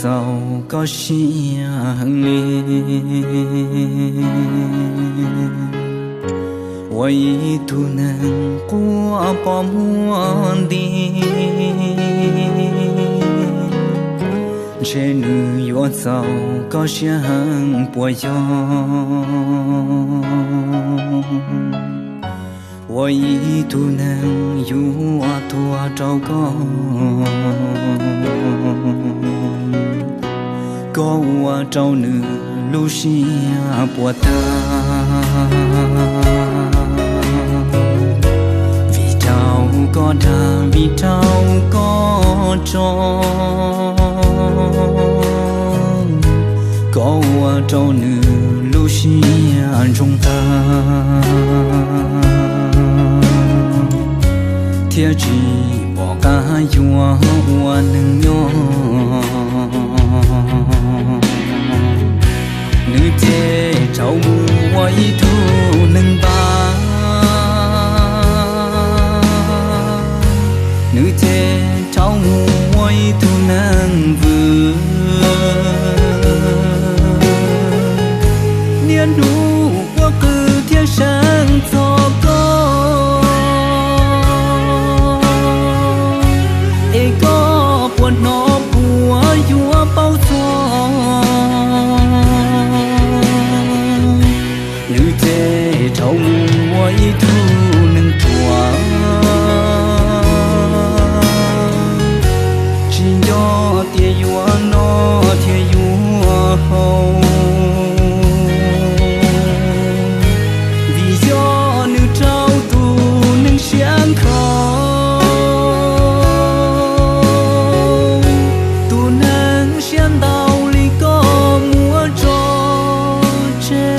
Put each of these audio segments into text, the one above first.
txaus koj siab heev li. Ua ib tug neeg quaj pom muag nti, ntshe nws yuav txaus koj siab heev puas yog? Ua ib tug neeg yuav tuag rau koj, koj ua rau nws lub siab puas tag. Vim rau koj dag, vim rau koj tso, koj ua rau nws lub siab ntsoog tag, thiab tsis pom qab yuav ua neeg nyob. Nws ces rov mus ua ib tug neeg npab, nws ces rov mus ua ib tug neeg vwm. Niaj hnub quaj qw thiab seev txog koj, es koj puas hnov puas yuav paub txog? Nws ces rov mus ua ib tug neeg ruam, tsis nco tias yuav noj thiab yuav haus, vim yog nws rau tus neeg siab nkhaus. Tus neeg siab ntau li koj muab tso tseg.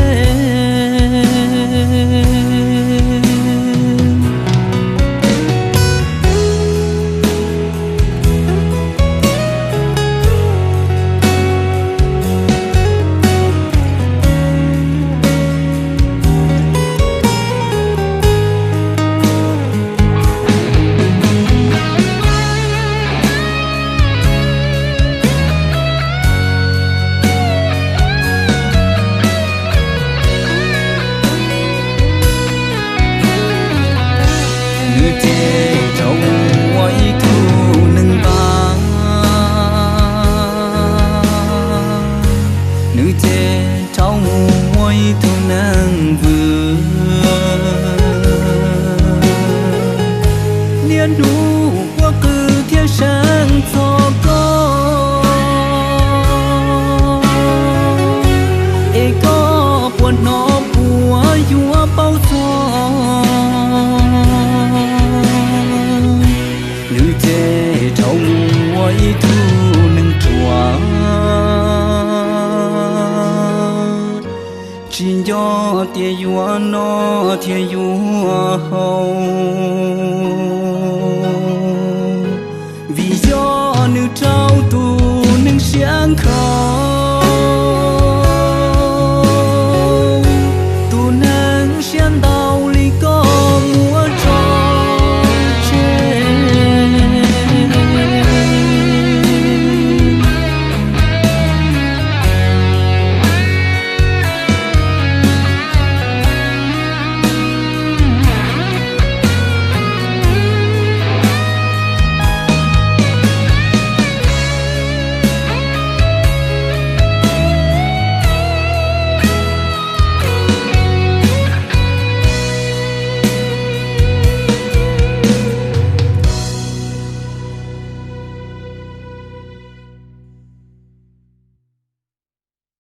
Nws ces rov mus ua ib tug neeg npab, nws ces rov mus ua ib tug neeg vwm. Niaj hnub quaj qw thiab seev txog koj, es koj puas hnov puas yuav paub txog? Nws ces rov mus ua ib tug neeg ruam, tsis nco tias yuav noj thiab yuav haus, vim yog nws rau tus neeg siab nkhaus.